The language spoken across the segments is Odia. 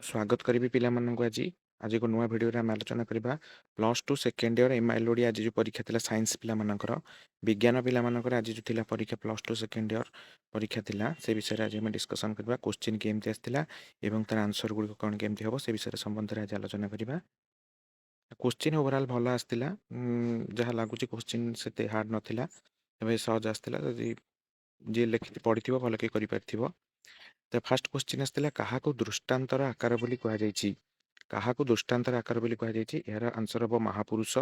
ସ୍ୱାଗତ କରିବି ପିଲାମାନଙ୍କୁ। ଆଜି ଆଜି ଏକ ନୂଆ ଭିଡ଼ିଓରେ ଆମେ ଆଲୋଚନା କରିବା +2 ସେକେଣ୍ଡ ଇୟର ଏମ୍ଆଇଏଲ୍ ଓଡ଼ିଆ। ଆଜି ଯେଉଁ ପରୀକ୍ଷା ଥିଲା ସାଇନ୍ସ ପିଲାମାନଙ୍କର, ବିଜ୍ଞାନ ପିଲାମାନଙ୍କର ଆଜି ଯେଉଁ ଥିଲା ପରୀକ୍ଷା, +2 ସେକେଣ୍ଡ ଇୟର ପରୀକ୍ଷା ଥିଲା, ସେ ବିଷୟରେ ଆଜି ଆମେ ଡିସ୍କସନ୍ କରିବା। କୋଶ୍ଚିନ୍ କେମିତି ଆସିଥିଲା ଏବଂ ତାର ଆନ୍ସର ଗୁଡ଼ିକ କ'ଣ କେମିତି ହେବ, ସେ ବିଷୟରେ ସମ୍ବନ୍ଧରେ ଆଜି ଆଲୋଚନା କରିବା। କୋଶ୍ଚିନ୍ ଓଭରଅଲ୍ ଭଲ ଆସିଥିଲା। ଯାହା ଲାଗୁଛି କୋଶ୍ଚିନ୍ ସେତେ ହାର୍ଡ଼ ନଥିଲା, ଏବେ ସହଜ ଆସିଥିଲା। ଯଦି ଯିଏ ଲେଖି ପଢ଼ିଥିବ, ଭଲ କି କରିପାରିଥିବ। ତ ଫାର୍ଷ୍ଟ କୋଶ୍ଚିନ୍ ଆସିଥିଲା, କାହାକୁ ଦୃଷ୍ଟାନ୍ତର ଆକାର ବୋଲି କୁହାଯାଇଛି? କାହାକୁ ଦୃଷ୍ଟାନ୍ତର ଆକାର ବୋଲି କୁହାଯାଇଛି? ଏହାର ଆନ୍ସର ହେବ ମହାପୁରୁଷ।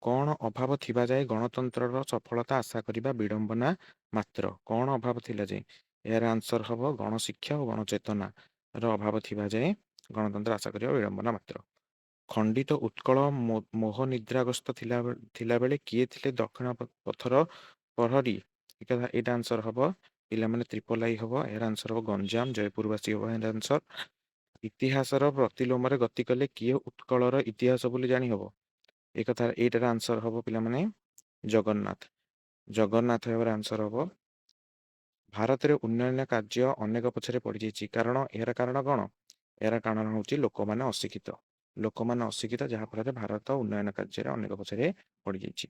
କ'ଣ ଅଭାବ ଥିବା ଯାଏ ଗଣତନ୍ତ୍ରର ସଫଳତା ଆଶା କରିବା ବିଡ଼ମ୍ବନା ମାତ୍ର? କ'ଣ ଅଭାବ ଥିଲା ଯାଏ? ଏହାର ଆନ୍ସର ହେବ ଗଣଶିକ୍ଷା ଓ ଗଣଚେତନାର ଅଭାବ ଥିବା ଯାଏ ଗଣତନ୍ତ୍ର ଆଶା କରିବା ବିଡ଼ମ୍ବନା ମାତ୍ର। ଖଣ୍ଡିତ ଉତ୍କଳ ମୋହ ନିଦ୍ରାଗ୍ରସ୍ତ ଥିଲାବେଳେ କିଏ ଥିଲେ ଦକ୍ଷିଣ ପଥର ପ୍ରହରୀ? ଏଇଟା ଆନ୍ସର ହବ ପିଲାମାନେ, ତ୍ରିପଲ I ହବ। ଏହାର ଆନ୍ସର ହବ ଗଞ୍ଜାମ ଜୟପୁରବାସୀ ହବ ଏହାର ଆନ୍ସର। ଇତିହାସର ପ୍ରତିଲୋମରେ ଗତି କଲେ କିଏ ଉତ୍କଳର ଇତିହାସ ବୋଲି ଜାଣିହବ? ଏ କଥା ଏଇଟାର ଆନ୍ସର ହବ ପିଲାମାନେ, ଜଗନ୍ନାଥ। ଜଗନ୍ନାଥ ଏହାର ଆନ୍ସର ହବ। ଭାରତରେ ଉନ୍ନୟନ କାର୍ଯ୍ୟ ଅନେକ ପଛରେ ପଡ଼ିଯାଇଛି, କାରଣ? ଏହାର କାରଣ କ'ଣ? ଏହାର କାରଣ ହେଉଛି ଲୋକମାନେ ଅଶିକ୍ଷିତ। ଲୋକମାନେ ଅଶିକ୍ଷିତ, ଯାହାଫଳରେ ଭାରତ ଉନ୍ନୟନ କାର୍ଯ୍ୟରେ ଅନେକ ପଛରେ ପଡ଼ିଯାଇଛି।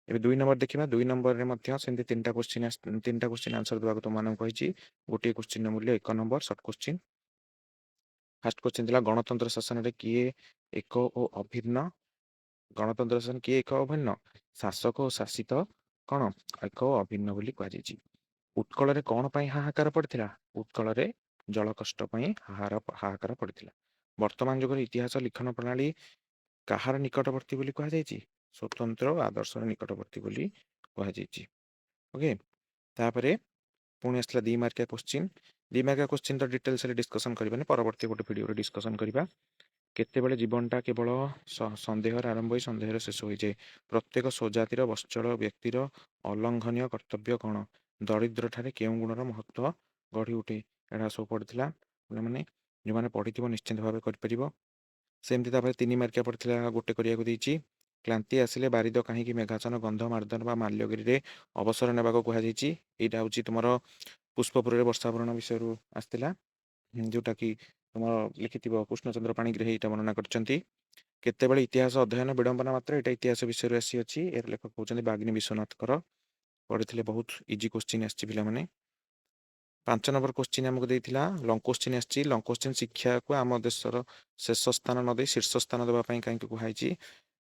ଏବେ 2 ନମ୍ବର ଦେଖିବା। 2 ନମ୍ବରରେ ମଧ୍ୟ ସେମିତି ତିନିଟା କୋଶ୍ଚିନ୍, ତିନିଟା କୋଶ୍ଚିନ୍ ଆନ୍ସର ଦେବାକୁ ତୁମମାନଙ୍କୁ କହିଛି। ଗୋଟିଏ କୋଶ୍ଚିନ୍ର ମୂଲ୍ୟ 1 number, short question. First question ଥିଲା, ଗଣତନ୍ତ୍ର ଶାସନରେ କିଏ ଏକ ଓ ଅଭିନ୍ନ? ଗଣତନ୍ତ୍ର ଶାସନ କିଏ ଏକ ଅଭିନ୍ନ? ଶାସକ ଓ ଶାସିତ କ'ଣ ଏକ ଓ ଅଭିନ୍ନ ବୋଲି କୁହାଯାଇଛି। ଉତ୍କଳରେ କ'ଣ ପାଇଁ ହାହାକାର ପଡ଼ିଥିଲା? ଉତ୍କଳରେ ଜଳ କଷ୍ଟ ପାଇଁ ହାହାକାର ପଡ଼ିଥିଲା। ବର୍ତ୍ତମାନ ଯୁଗରେ ଇତିହାସ ଲିଖନ ପ୍ରଣାଳୀ କାହାର ନିକଟବର୍ତ୍ତୀ ବୋଲି କୁହାଯାଇଛି? ସ୍ୱତନ୍ତ୍ର ଓ ଆଦର୍ଶର ନିକଟବର୍ତ୍ତୀ ବୋଲି କୁହାଯାଇଛି। ଓକେ, ତାପରେ ପୁଣି ଆସିଲା 2 ମାର୍କିଆ କୋଶ୍ଚିନ୍। 2 ମାର୍କିଆ କୋଶ୍ଚିନ୍ ତ ଡିଟେଲ୍ସରେ ଡିସ୍କସନ୍ କରିବାନି, ପରବର୍ତ୍ତୀ ଗୋଟେ ଭିଡ଼ିଓରେ ଡିସ୍କସନ୍ କରିବା। କେତେବେଳେ ଜୀବନଟା କେବଳ ସନ୍ଦେହରେ ଆରମ୍ଭ ହୋଇ ସନ୍ଦେହରେ ଶେଷ ହୋଇଯାଏ? ପ୍ରତ୍ୟେକ ସ୍ୱଜାତିର ବତ୍ସଳ ବ୍ୟକ୍ତିର ଅଲଙ୍ଘନୀୟ କର୍ତ୍ତବ୍ୟ କ'ଣ? ଦରିଦ୍ରଠାରେ କେଉଁ ଗୁଣର ମହତ୍ଵ ଗଢ଼ି ଉଠେ? ଏଇଟା ସବୁ ପଡ଼ିଥିଲା ପିଲାମାନେ। ଯେଉଁମାନେ ପଢ଼ିଥିବ, ନିଶ୍ଚିନ୍ତ ଭାବେ କରିପାରିବ। ସେମିତି ତାପରେ 3 ମାର୍କିଆ ପଡ଼ିଥିଲା, ଗୋଟେ କରିବାକୁ ଦେଇଛି। କ୍ଳାନ୍ତି ଆସିଲେ ବାରିଦ କାହିଁକି ମେଘାଚ୍ଛନ୍ନ ଗନ୍ଧମାର୍ଦ୍ଦନ ବା ମାଲ୍ୟଗିରିରେ ଅବସର ନେବାକୁ କୁହାଯାଇଛି? ଏଇଟା ହେଉଛି ତୁମର ପୁଷ୍ପପୁରରେ ବର୍ଷାବରଣ ବିଷୟରୁ ଆସିଥିଲା, ଯେଉଁଟାକି ତୁମର ଲେଖିଥିବ କୃଷ୍ଣଚନ୍ଦ୍ର ପାଣିଗ୍ରାହୀ ଏଇଟା ବର୍ଣ୍ଣନା କରିଛନ୍ତି। କେତେବେଳେ ଇତିହାସ ଅଧ୍ୟୟନ ବିଡ଼ମ୍ବନା ମାତ୍ର? ଏଇଟା ଇତିହାସ ବିଷୟରେ ଆସିଅଛି। ଏହାର ଲେଖକ କହୁଛନ୍ତି ବାଗ୍ମୀ ବିଶ୍ୱନାଥଙ୍କର। ପଢ଼ିଥିଲେ ବହୁତ ଇଜି କୋଶ୍ଚିନ୍ ଆସିଛି ପିଲାମାନେ। 5 ନମ୍ବର କୋଶ୍ଚିନ୍ ଆମକୁ ଦେଇଥିଲା, ଲଙ୍ଗ କୋଶ୍ଚିନ୍ ଆସିଛି। ଲଙ୍ଗ କୋଶ୍ଚିନ୍, ଶିକ୍ଷାକୁ ଆମ ଦେଶର ଶେଷ ସ୍ଥାନ ନ ଦେଇ ଶୀର୍ଷ ସ୍ଥାନ ଦେବା ପାଇଁ କାହିଁକି କୁହାଯାଇଛି?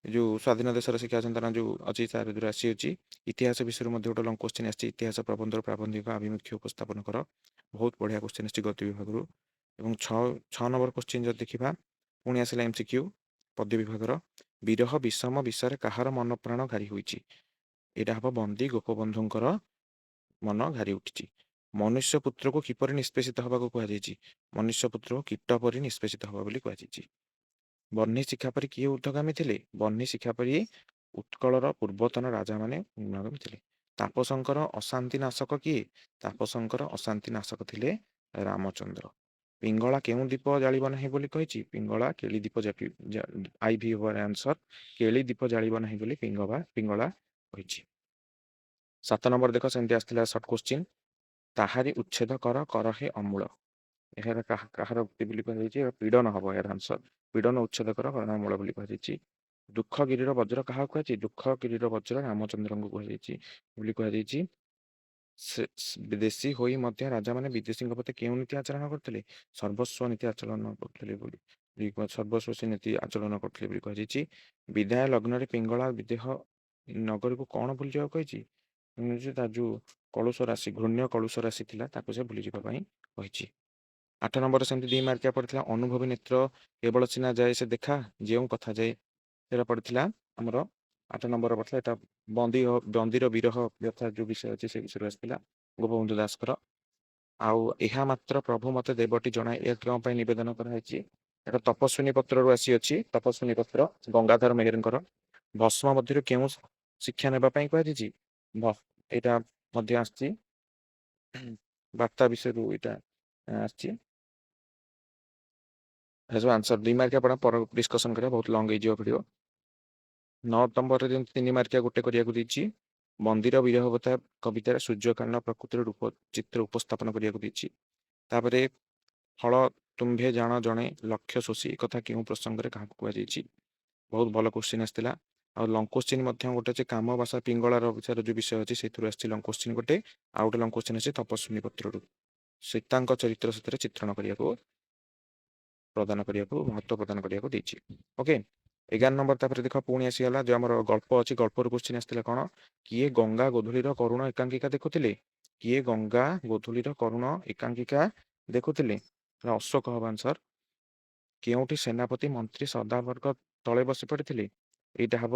ଯେଉଁ ସ୍ୱାଧୀନ ଦେଶର ଶିକ୍ଷା ଚିନ୍ତନ ଯେଉଁ ଅଛି, ତାର ଯୋଉ ଆସିଅଛି। ଇତିହାସ ବିଷୟରେ ମଧ୍ୟ ଗୋଟେ ଲଙ୍ଗ କୋଶ୍ଚିନ୍ ଆସିଛି। ଇତିହାସ ପ୍ରବନ୍ଧର ପ୍ରାବନ୍ଧିକ ଆଭିମୁଖ୍ୟ ଉପସ୍ଥାପନ କର। ବହୁତ ବଢ଼ିଆ କୋଶ୍ଚିନ୍ ଆସିଛି ଗଦ୍ୟ ବିଭାଗରୁ। ଏବଂ 6 ନମ୍ବର କୋଶ୍ଚିନ୍ ଯଦି ଦେଖିବା, ପୁଣି ଆସିଲା ଏମସିକ୍ୟୁ ପଦ୍ୟ ବିଭାଗର। ବିରହ ବିଷମ ବିଷୟରେ କାହାର ମନ ପ୍ରାଣ ଘାରି ହୋଇଛି? ଏଇଟା ହବ ବନ୍ଦୀ ଗୋପବନ୍ଧୁଙ୍କର ମନ ଘାରି ଉଠିଛି। ମନୁଷ୍ୟ ପୁତ୍ରକୁ କିପରି ନିଷ୍ପେଷିତ ହେବାକୁ କୁହାଯାଇଛି? ମନୁଷ୍ୟ ପୁତ୍ରକୁ କୀଟ ପରି ନିଷ୍ପେଷିତ ହେବ ବୋଲି କୁହାଯାଇଛି। ବହ୍ନି ଶିଖା ପରି କିଏ ଊର୍ଦ୍ଧ୍ୱଗାମୀ ଥିଲେ? ବହ୍ନି ଶିଖା ପରି ଉତ୍କଳର ପୂର୍ବତନ ରାଜାମାନେ ଊର୍ଦ୍ଧ୍ୱଗାମୀ ଥିଲେ। ତାପସଙ୍କର ଅଶାନ୍ତି ନାଶକ କିଏ? ତାପସଙ୍କର ଅଶାନ୍ତି ନାଶକ ଥିଲେ ରାମଚନ୍ଦ୍ର। ପିଙ୍ଗଳା କେଉଁ ଦୀପ ଜାଳିବ ନାହିଁ ବୋଲି କହିଛି? ପିଙ୍ଗଳା କେଳି ଦୀପ ଜାପି, I V ହବ ଆନ୍ସର। କେଳି ଦୀପ ଜାଳିବ ନାହିଁ ବୋଲି ପିଙ୍ଗଳା କହିଛି। 7 ନମ୍ବର ଦେଖ, ସେମିତି ଆସିଥିଲା ସର୍ଟ କୋଶ୍ଚିନ୍। ତାହାରି ଉଚ୍ଛେଦ କର କରହେ ଅମୂଳ, ଏହାର କାହାର ଉକ୍ତି ବୋଲି କୁହାଯାଇଛି? ଏହା ପୀଡ଼ନ ହବ ଏହାର ଆନ୍ସର। ପୀଡ଼ନ ଉଚ୍ଛେଦ କର କର ଅମୂଳ ବୋଲି କୁହାଯାଇଛି। ଦୁଃଖ ଗିରିର ବଜ୍ର କାହାକୁ କୁହାଯାଇଛି? ଦୁଃଖ ଗିରିର ବଜ୍ର ରାମଚନ୍ଦ୍ରଙ୍କୁ କୁହାଯାଇଛି ବୋଲି କୁହାଯାଇଛି। ଦେଶୀ ହୋଇ ମଧ୍ୟ ରାଜାମାନେ ବିଦେଶୀଙ୍କ ପ୍ରତି କେଉଁ ନୀତି ଆଚରଣ କରୁଥିଲେ? ସର୍ବସ୍ୱ ନୀତି ଆଚରଣ କରୁଥିଲେ ବୋଲି, ସର୍ବସ୍ୱ ନୀତି ଆଚରଣ କରୁଥିଲେ ବୋଲି କୁହାଯାଇଛି। ବିଦାୟ ଲଗ୍ନରେ ପିଙ୍ଗଳା ବିଦେହ ନଗରୀକୁ କ'ଣ ଭୁଲିଯିବାକୁ କହିଛି? ତାର ଯୋଉ କଳୁଷ ରାଶି, ଘୃଣ୍ୟ କଳୁଷ ରାଶି ଥିଲା, ତାକୁ ସେ ଭୁଲିଯିବା ପାଇଁ କହିଛି। 8 ନମ୍ବର ସେମିତି 2 ମାର୍କିଆ ପଡ଼ିଥିଲା। ଅନୁଭବୀ ନେତ୍ର କେବଳ ସିନା ଯାଏ ସେ ଦେଖା, ଯେଉଁ କଥା ଯାଏ। ସେଇଟା ପଡ଼ିଥିଲା ଆମର, 8 ନମ୍ବର ପଡ଼ିଥିଲା। ଏଟା ବନ୍ଦୀର ବିରହ ବ୍ୟଥା ଯୋଉ ବିଷୟ ଅଛି, ସେ ବିଷୟରେ ଆସିଥିଲା ଗୋପବନ୍ଧୁ ଦାସଙ୍କର। ଆଉ ଏହା ମାତ୍ର ପ୍ରଭୁ ମତେ ଦେବଟି ଜଣାଇ, ଏହା କେଉଁ ପାଇଁ ନିବେଦନ କରାହେଇଛି? ଏଟା ତପସ୍ୱିନୀ ପତ୍ରରୁ ଆସିଅଛି। ତପସ୍ୱିନୀ ପତ୍ର ଗଙ୍ଗାଧର ମେହେରଙ୍କର। ଭସ୍ମ ମଧ୍ୟରୁ କେଉଁ ଶିକ୍ଷା ନେବା ପାଇଁ କୁହାଯାଇଛି? ଏଇଟା ମଧ୍ୟ ଆସିଛି, ବାର୍ତ୍ତା ବିଷୟରୁ ଏଇଟା ଆସିଛି। ଏସବୁ ଆନ୍ସର 2 ମାର୍କିଆ ଆପଣ ପର ଡିସ୍କସନ୍ କରିବା, ବହୁତ ଲଙ୍ଗ ହେଇଯିବ ଭିଡ଼ିଓ। 9 ନମ୍ବରରେ ଯେମିତି 3 ମାର୍କିଆ ଗୋଟେ କରିବାକୁ ଦେଇଛି। ବନ୍ଦୀର ବିରହବତା କବିତାରେ ସୂର୍ଯ୍ୟକାଳୀନ ପ୍ରକୃତିର ରୂପ ଚିତ୍ର ଉପସ୍ଥାପନ କରିବାକୁ ଦେଇଛି। ତାପରେ ଫଳ ତୁମ୍ଭେ ଜାଣ ଜଣେ ଲକ୍ଷ୍ୟ ଶୋଷି, ଏ କଥା କେଉଁ ପ୍ରସଙ୍ଗରେ କାହାକୁ କୁହାଯାଇଛି? ବହୁତ ଭଲ କୋଶ୍ଚିନ୍ ଆସିଥିଲା। ଆଉ ଲଙ୍ଗ କୋଶ୍ଚିନ୍ ମଧ୍ୟ ଗୋଟେ ଅଛି, କାମ ବାସା ପିଙ୍ଗଳାର ବିଷୟରେ ଯୋଉ ବିଷୟ ଅଛି ସେଥିରୁ ଆସିଛି ଲଙ୍ଗ କୋଶ୍ଚିନ୍ ଗୋଟେ। ଆଉ ଗୋଟେ ଲଙ୍ଗ କୋଶ୍ଚିନ୍ ଅଛି ତପସ୍ୱିନୀ ପତ୍ରରୁ, ସୀତାଙ୍କ ଚରିତ୍ର ସେଥିରେ ଚିତ୍ରଣ କରିବାକୁ, ପ୍ରଦାନ କରିବାକୁ, ମହତ୍ଵ ପ୍ରଦାନ କରିବାକୁ ଦେଇଛି। Okay, 11 number. ତାପରେ ଦେଖ ପୁଣି ଆସିଗଲା ଯୋଉ ଆମର ଗଳ୍ପ ଅଛି, ଗଳ୍ପରୁ କୋଶ୍ଚିନ୍ ଆସିଥିଲା କ'ଣ? କିଏ ଗଙ୍ଗା ଗୋଧୂଳିର କରୁଣ ଏକାଙ୍କିକା ଦେଖୁଥିଲେ? କିଏ ଗଙ୍ଗା ଗୋଧୂଳିର କରୁଣ ଏକାଙ୍କିକା ଦେଖୁଥିଲେ? ଅଶୋକ ହବ ଆନ୍ସର। କେଉଁଠି ସେନାପତି ମନ୍ତ୍ରୀ ସଦାବର୍ଗ ତଳେ ବସି ପଡ଼ିଥିଲେ? ଏଇଟା ହବ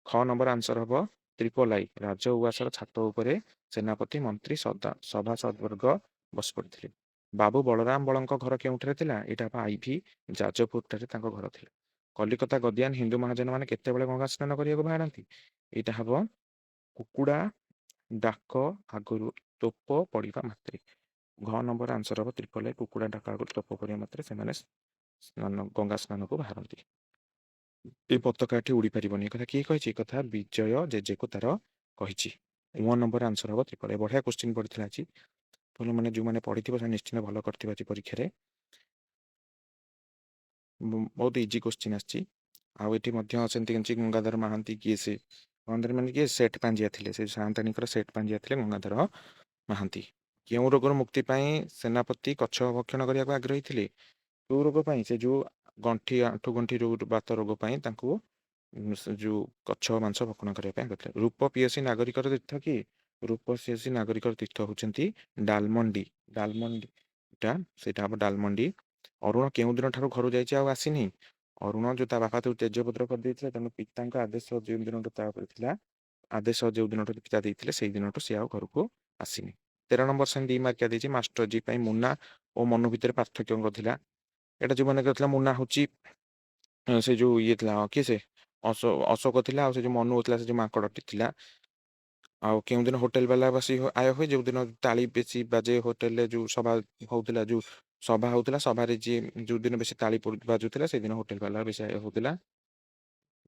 ଖ ନମ୍ବର ଆନ୍ସର ହବ ତ୍ରିପଲାଇ, ରାଜ ଉଆସର ଛାତ ଉପରେ ସେନାପତି ମନ୍ତ୍ରୀ ସଦା ସଭାସଦବର୍ଗ ବସି ପଡ଼ିଥିଲେ। ବାବୁ ବଳରାମ ବଳଙ୍କ ଘର କେଉଁଠାରେ ଥିଲା? ଏଇଟା ହବ ଆଇଭି, ଯାଜପୁର ଠାରେ ତାଙ୍କ ଘର ଥିଲା। କଲିକତା ଗଦିଆନ ହିନ୍ଦୁ ମହାଜନ ମାନେ କେତେବେଳେ ଗଙ୍ଗା ସ୍ନାନ କରିବାକୁ ବାହାରନ୍ତି? ଏଇଟା ହବ କୁକୁଡ଼ା ଡାକ ଆଗରୁ ତୋପ ପଡ଼ିବା ମାତ୍ରେ। ଘ ନମ୍ବର ଆନ୍ସର ହବ ତ୍ରିପଲାଇ, କୁକୁଡ଼ା ଡାକ ଆଗରୁ ତୋପ ପଡ଼ିବା ମାତ୍ରେ ସେମାନେ ସ୍ନାନ ଗଙ୍ଗା ସ୍ନାନକୁ ବାହାରନ୍ତି। ଏ ପତାକା ଏଠି ଉଡ଼ି ପାରିବନି, ଏ କଥା କିଏ କହିଛି? ଏ କଥା ବିଜୟ ଜେଜେକୁ ତାର କହିଛି। 1 ନମ୍ବର ଆନ୍ସର ହବ ତ୍ରିପଲାଇ। ବଢ଼ିଆ କୋଶ୍ଚିନ୍ ପଡ଼ିଥିଲା ଆଜି। ଭଲ ମାନେ ଯେଉଁମାନେ ପଢ଼ିଥିବ ସେମାନେ ନିଶ୍ଚିନ୍ତ ଭଲ କରିଥିବେ ଆଜି ପରୀକ୍ଷାରେ। ବହୁତ ଇଜି କୋଶ୍ଚିନ୍ ଆସିଛି। ଆଉ ଏଠି ମଧ୍ୟ ସେମିତି କିଛି ଗଙ୍ଗାଧର ମହାନ୍ତି କିଏ ସେ? ଗଙ୍ଗାଧର ମାନେ କିଏ? ସେଠ ପାଞ୍ଜିଆ ଥିଲେ, ସେ ସାଆନ୍ତାଣୀଙ୍କର ସେଠ ପାଞ୍ଜିଆ ଥିଲେ ଗଙ୍ଗାଧର ମହାନ୍ତି। କେଉଁ ରୋଗରୁ ମୁକ୍ତି ପାଇଁ ସେନାପତି କଚ୍ଛପ ଭକ୍ଷଣ କରିବାକୁ ଆଗ୍ରହୀ ଥିଲେ? କେଉଁ ରୋଗ ପାଇଁ? ସେ ଯୋଉ ଗଣ୍ଠି, ଆଣ୍ଠୁ ଗଣ୍ଠି ବାତ ରୋଗ ପାଇଁ ତାଙ୍କୁ ଯୋଉ କଚ୍ଛପ ମାଂସ ଭକ୍ଷଣ କରିବା ପାଇଁ କରିଥିଲେ। ରୂପ ପିୟସୀ ନାଗରିକର ତୀର୍ଥ କିଏ? ରୂପ ପିୟସୀ ନାଗରିକର ତୀର୍ଥ ହଉଛନ୍ତି ଡାଲମଣ୍ଡି। ଡାଲମଣ୍ଡିଟା ସେଇଟା ହବ ଡାଲମଣ୍ଡି। ଅରୁଣ କେଉଁ ଦିନ ଠାରୁ ଘରୁ ଯାଇଛି ଆଉ ଆସିନି? ଅରୁଣ ଯୋଉ ତା ବାପା ତାକୁ ତେଜପତ୍ର କରିଦେଇଥିଲେ, ତେଣୁ ପିତାଙ୍କ ଆଦେଶ ଯେଉଁ ଦିନଠୁ ତା ଉପରେ ଥିଲା, ଆଦେଶ ଯେଉଁ ଦିନଠୁ ପିତା ଦେଇଥିଲେ ସେଇ ଦିନଠୁ ସିଏ ଆଉ ଘରକୁ ଆସିନି। 13 ନମ୍ବର ସେମିତି 2 ମାର୍କିଆ ଦେଇଛି, ମାଷ୍ଟର ଜି ପାଇଁ ମୁନା ଓ ମନୁ ଭିତରେ ପାର୍ଥକ୍ୟ ଥିଲା। ଏଇଟା ଯୋଉ ମାନେ ଥିଲା, ମୁନା ହଉଛି ସେ ଯୋଉ ଇଏ ଥିଲା, କିଏ ସେ ଅଶୋକ ଥିଲା, ଆଉ ସେ ଯୋଉ ମନୁ ଥିଲା ସେ ଯୋଉ ମାଙ୍କଡ଼ଟି ଥିଲା। ଆଉ କେଉଁଦିନ ହୋଟେଲ ବାଲା ବସି ଆୟ ହୁଏ? ଯେଉଁଦିନ ତାଳି ବେଶୀ ବାଜେ ହୋଟେଲରେ, ଯୋଉ ସଭା ହଉଥିଲା, ଯୋଉ ସଭା ହଉଥିଲା ସଭାରେ ଯିଏ ଯୋଉଦିନ ବେଶୀ ତାଳି ବାଜୁଥିଲା ସେଇଦିନ ହୋଟେଲ ବାଲା ବେଶୀ ଆୟ ହଉଥିଲା।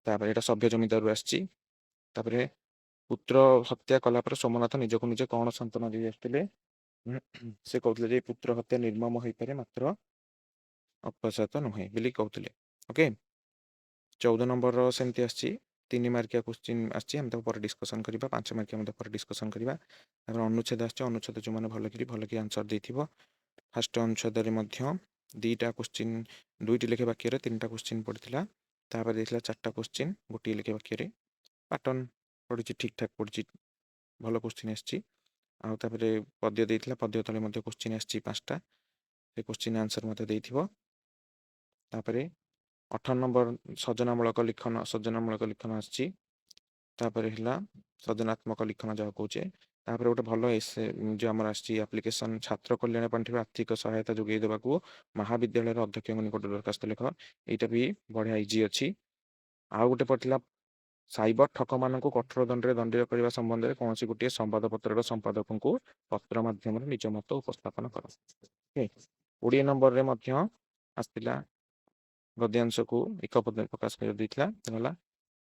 ତାପରେ ଏଇଟା ସଭ୍ୟ ଜମିଦାରରୁ ଆସିଛି। ତାପରେ ପୁତ୍ର ହତ୍ୟା କଲା ପରେ ସୋମନାଥ ନିଜକୁ ନିଜେ କ'ଣ ସାନ୍ତ୍ୱନା ଦେଇ ଆସିଥିଲେ? ସେ କହୁଥିଲେ ଯେ ପୁତ୍ର ହତ୍ୟା ନିର୍ମମ ହେଇପାରେ ମାତ୍ର ଅପସାତ ନୁହେଁ ବୋଲି କହୁଥିଲେ। ଓକେ, 14 ନମ୍ବରର ସେମିତି ଆସିଛି, 3 ମାର୍କିଆ କୋଶ୍ଚିନ୍ ଆସିଛି, ଆମେ ତାକୁ ପରେ ଡିସ୍କସନ୍ କରିବା। 5 ମାର୍କିଆ ମଧ୍ୟ ପରେ ଡିସ୍କସନ୍ କରିବା। ତାପରେ ଅନୁଚ୍ଛେଦ ଆସିଛି, ଅନୁଚ୍ଛେଦ ଯେଉଁମାନେ ଭଲକିରି ଆନ୍ସର ଦେଇଥିବ। ଫାଷ୍ଟ ଅନୁଚ୍ଛେଦରେ ମଧ୍ୟ 2ଟା କୋଶ୍ଚିନ୍, 2ଟି ଲେଖେ ବାକ୍ୟରେ 3ଟା କୋଶ୍ଚିନ୍ ପଡ଼ିଥିଲା। ତାପରେ ଦେଇଥିଲା 4ଟା କୋଶ୍ଚିନ୍ ଗୋଟିଏ ଲେଖେ ବାକ୍ୟରେ। ପାଟର୍ନ ପଡ଼ିଛି, ଠିକ୍ ଠାକ୍ ପଡ଼ିଛି, ଭଲ କୋଶ୍ଚିନ୍ ଆସିଛି। ଆଉ ତାପରେ ପଦ୍ୟ ଦେଇଥିଲା, ପଦ୍ୟ ତଳେ ମଧ୍ୟ କୋଶ୍ଚିନ୍ ଆସିଛି 5ଟା, ସେ କୋଶ୍ଚିନ୍ ଆନ୍ସର ମଧ୍ୟ ଦେଇଥିବ। ତାପରେ 18 ନମ୍ବର ସର୍ଜନାମୂଳକ ଲିଖନ, ସର୍ଜନାମୂଳକ ଲିଖନ ଆସିଛି। ତାପରେ ହେଲା ସର୍ଜନାତ୍ମକ ଲିଖନ ଯାହା କହୁଛେ। ତାପରେ ଗୋଟେ ଭଲ ଏସେ ଯୋଉ ଆମର ଆସିଛି ଆପ୍ଲିକେସନ, ଛାତ୍ର କଲ୍ୟାଣ ପାଣ୍ଠିରୁ ଆର୍ଥିକ ସହାୟତା ଯୋଗାଇ ଦେବାକୁ ମହାବିଦ୍ୟାଳୟର ଅଧ୍ୟକ୍ଷଙ୍କ ନିକଟରେ ଦରଖାସ୍ତ ଲେଖ। ଏଇଟା ବି ବଢ଼ିଆ ଇଜି ଅଛି। ଆଉ ଗୋଟେ ପଡ଼ିଥିଲା, ସାଇବର ଠକମାନଙ୍କୁ କଠୋର ଦଣ୍ଡରେ ଦଣ୍ଡିତ କରିବା ସମ୍ବନ୍ଧରେ କୌଣସି ଗୋଟିଏ ସମ୍ବାଦପତ୍ରର ସମ୍ପାଦକଙ୍କୁ ପତ୍ର ମାଧ୍ୟମରେ ନିଜ ମତ ଉପସ୍ଥାପନ କର। ଓକେ, 20 ନମ୍ବରରେ ମଧ୍ୟ ଆସିଥିଲା, ଗଦ୍ୟାଂଶକୁ ଏକ ପଦରେ ପ୍ରକାଶ କରିବାକୁ ଦେଇଥିଲା, ଗଲା।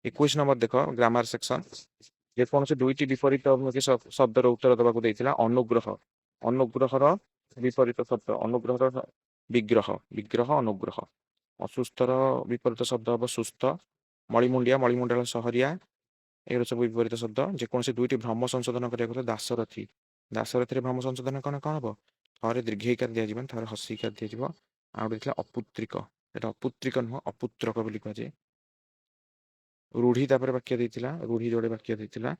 21 ନମ୍ବର ଦେଖ ଗ୍ରାମାର ସେକ୍ସନ, ଯେକୌଣସି 2ଟି ବିପରୀତ ଶବ୍ଦର ଉତ୍ତର ଦେବାକୁ ଦେଇଥିଲା। ଅନୁଗ୍ରହ, ଅନୁଗ୍ରହର ବିପରୀତ ଶବ୍ଦ, ଅନୁଗ୍ରହର ବିଗ୍ରହ, ବିଗ୍ରହ ଅନୁଗ୍ରହ। ଅସୁସ୍ଥର ବିପରୀତ ଶବ୍ଦ ହବ ସୁସ୍ଥ। ମଳିମୁଣ୍ଡିଆ, ମଳିମୁଣ୍ଡିଆ ସହରିଆ, ଏଗୁଡ଼ା ସବୁ ବିପରୀତ ଶବ୍ଦ। ଯେକୌଣସି 2ଟି ଭ୍ରମ ସଂଶୋଧନ କରିବାକୁ ହେଲେ ଦାସରଥୀ, ଦାସରଥୀରେ ଭ୍ରମ ସଂଶୋଧନ କ'ଣ କ'ଣ ହବ? ଥରେ ଦୀର୍ଘଇକାର ଦିଆଯିବନି, ଥରେ ହସ୍ୟଇକାର ଦିଆଯିବ। ଆଉ ଗୋଟେ ଥିଲା ଅପୁତ୍ରିକ, ଏଟା ଅପୁତ୍ରିକ ନୁହଁ ଅପୁତ୍ରକ ବୋଲି କୁହାଯାଏ। ରୁଢ଼ି ତାପରେ ବାକ୍ୟ ଦେଇଥିଲା, ରୁଢ଼ି ଯୋଡ଼େ ବାକ୍ୟ ଦେଇଥିଲା।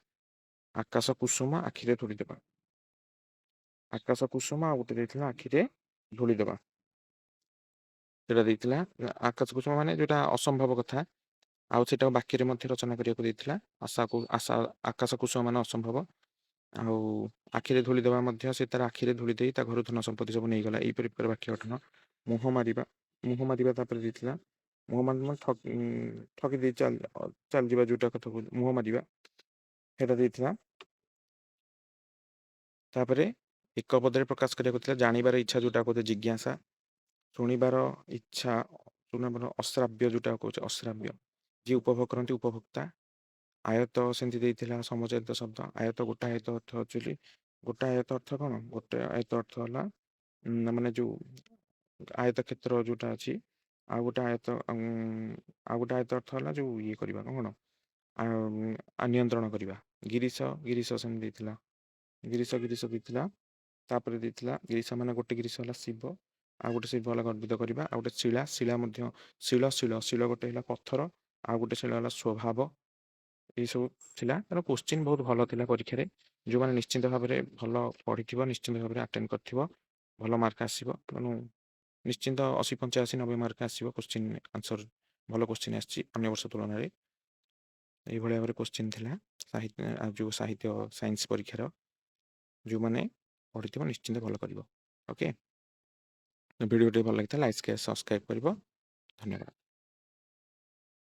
ଆକାଶ କୁସୁମ ଆଖିରେ ଧୂଳି ଦେବା, ଆକାଶ କୁସୁମ ଆଉ ଗୋଟେ ଦେଇଥିଲା ଆଖିରେ ଧୂଳି ଦେବା, ସେଟା ଦେଇଥିଲା। ଆକାଶ କୁସୁମ ମାନେ ଯୋଉଟା ଅସମ୍ଭବ କଥା, ଆଉ ସେଟାକୁ ବାକ୍ୟରେ ମଧ୍ୟ ରଚନା କରିବାକୁ ଦେଇଥିଲା। ଆଶାକୁ ଆଶା, ଆକାଶ କୁସୁମ ମାନେ ଅସମ୍ଭବ, ଆଉ ଆଖିରେ ଧୂଳି ଦେବା ମଧ୍ୟ ସେ ତାର ଆଖିରେ ଧୂଳି ଦେଇ ତା ଘରୁ ଧନ ସମ୍ପତ୍ତି ସବୁ ନେଇଗଲା, ଏଇପରି ପ୍ରକାର ବାକ୍ୟ ଗଠନ। ମୁହଁ ମାରିବା, ମୁହଁ ମାରିବା ତାପରେ ଦେଇଥିଲା। ମୁହଁ ମାରିବା ଠକି ଦେଇ ଚାଲିଯିବା ଯୋଉଟା କଥା କହୁଛୁ, ମୁହଁ ମାରିବା ସେଇଟା ଦେଇଥିଲା। ତାପରେ ଏକ ପଦରେ ପ୍ରକାଶ କରିବାକୁ ଥିଲା, ଜାଣିବାର ଇଚ୍ଛା ଯୋଉଟା କହୁଛେ ଜିଜ୍ଞାସା, ଶୁଣିବାର ଇଚ୍ଛା, ଶୁଣିବାର ଅଶ୍ରାବ୍ୟ ଯୋଉଟା କହୁଛେ ଅଶ୍ରାବ୍ୟ, ଯିଏ ଉପଭୋଗ କରନ୍ତି ଉପଭୋକ୍ତା। ଆୟତ ସେମିତି ଦେଇଥିଲା ସମଚାରିତ ଶବ୍ଦ। ଆୟତ ଗୋଟା ଆୟତ ଅର୍ଥ ଆକ୍ଚୁଆଲି, ଗୋଟା ଆୟତ ଅର୍ଥ କ'ଣ? ଗୋଟେ ଆୟତ ଅର୍ଥ ହେଲା ମାନେ ଯୋଉ ଆୟତ କ୍ଷେତ୍ର ଯେଉଁଟା ଅଛି। ଆଉ ଗୋଟେ ଆୟତ, ଆଉ ଗୋଟେ ଆୟତ ଅର୍ଥ ହେଲା ଯେଉଁ ଇଏ କରିବା, କ'ଣ ନିୟନ୍ତ୍ରଣ କରିବା। ଗିରିଶ, ଗିରିଶ ସେମିତି ଦେଇଥିଲା। ଗିରିଶ, ଗିରିଶ ଦେଇଥିଲା। ତାପରେ ଦେଇଥିଲା ଗିରିଶ ମାନେ ଗୋଟେ ଗିରିଶ ହେଲା ଶିବ, ଆଉ ଗୋଟେ ଶିବ ହେଲା ଗର୍ବିତ କରିବା। ଆଉ ଗୋଟେ ଶିଳା, ଶିଳା ମଧ୍ୟ ଶିଳ, ଶିଳ, ଶିଳ ଗୋଟେ ହେଲା ପଥର, ଆଉ ଗୋଟେ ଶିଳ ହେଲା ସ୍ୱଭାବ। ଏଇସବୁ ଥିଲା। ତେଣୁ କୋଶ୍ଚିନ୍ ବହୁତ ଭଲ ଥିଲା ପରୀକ୍ଷାରେ। ଯେଉଁମାନେ ନିଶ୍ଚିନ୍ତ ଭାବରେ ଭଲ ପଢ଼ିଥିବ, ନିଶ୍ଚିନ୍ତ ଭାବରେ ଆଟେଣ୍ଡ କରିଥିବ, ଭଲ ମାର୍କ ଆସିବ। ତେଣୁ ନିଶ୍ଚିନ୍ତ 80, 85, 90 ମାର୍କ ଆସିବ। କୋଶ୍ଚିନ୍ ଆନ୍ସର୍ ଭଲ କୋଶ୍ଚିନ୍ ଆସିଛି ଅନ୍ୟ ବର୍ଷ ତୁଳନାରେ। ଏଇଭଳି ଭାବରେ କୋଶ୍ଚିନ୍ ଥିଲା ସାହିତ୍ୟ, ଯେଉଁ ସାହିତ୍ୟ ସାଇନ୍ସ ପରୀକ୍ଷାର। ଯେଉଁମାନେ ପଢ଼ିଥିବ ନିଶ୍ଚିନ୍ତ ଭଲ କରିବ। ଓକେ, ଭିଡ଼ିଓଟି ଭଲ ଲାଗିଥିଲା ଲାଇକ୍, ସବସ୍କ୍ରାଇବ୍ କରିବ। ଧନ୍ୟବାଦ।